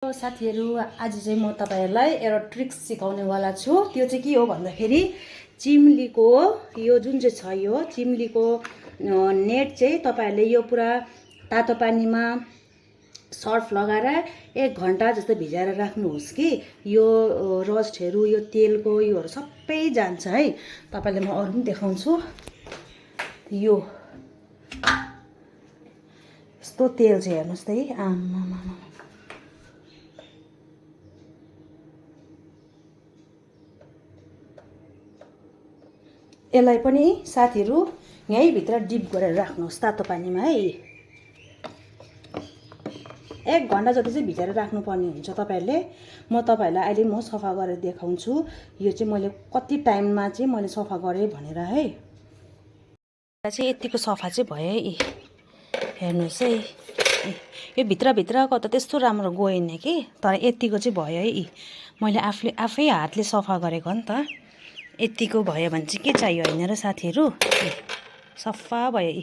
साथीहरु आज चाहिँ म तपाईहरुलाई एउटा ट्रिक्स सिकाउनेवाला छु। त्यो चाहिँ के हो भन्दाखेरि चिम्लीको यो जुन चाहिँ छ यो चिम्लीको नेट चाहिँ तपाईहरुले यो पुरा तातो पानीमा सर्फ लगाएर 1 घण्टा जस्तो भिजाएर राख्नुहोस् कि यो रस्टहरु यो तेलको योहरु सबै जान्छ है। तपाईलाई म अरु पनि देखाउँछु। यो यस्तो तेल चाहिँ हेर्नुस् त है। आमामा यसलाई पनि साथीहरु यही भित्र डिप गरेर राख्नुहोस् तातो पानीमा है। 1 घण्टा जति चाहिँ भिजाएर राख्नुपर्ने हुन्छ तपाईहरुले। म तपाईहरुलाई अहिले म सफा गरेर देखाउँछु। यो चाहिँ मैले कति टाइममा चाहिँ मैले सफा गरे भनेर है। चाहिँ यतिको सफा चाहिँ भयो है। हेर्नुस् है। यो भित्र भित्रको त त्यस्तो राम्रो गएन कि तर यतिको चाहिँ भयो है। मैले आफै हातले सफा गरेको हो नि त। यतिको भयो भने चाहिँ के चाहियो हैन र साथीहरु। सफा भयो।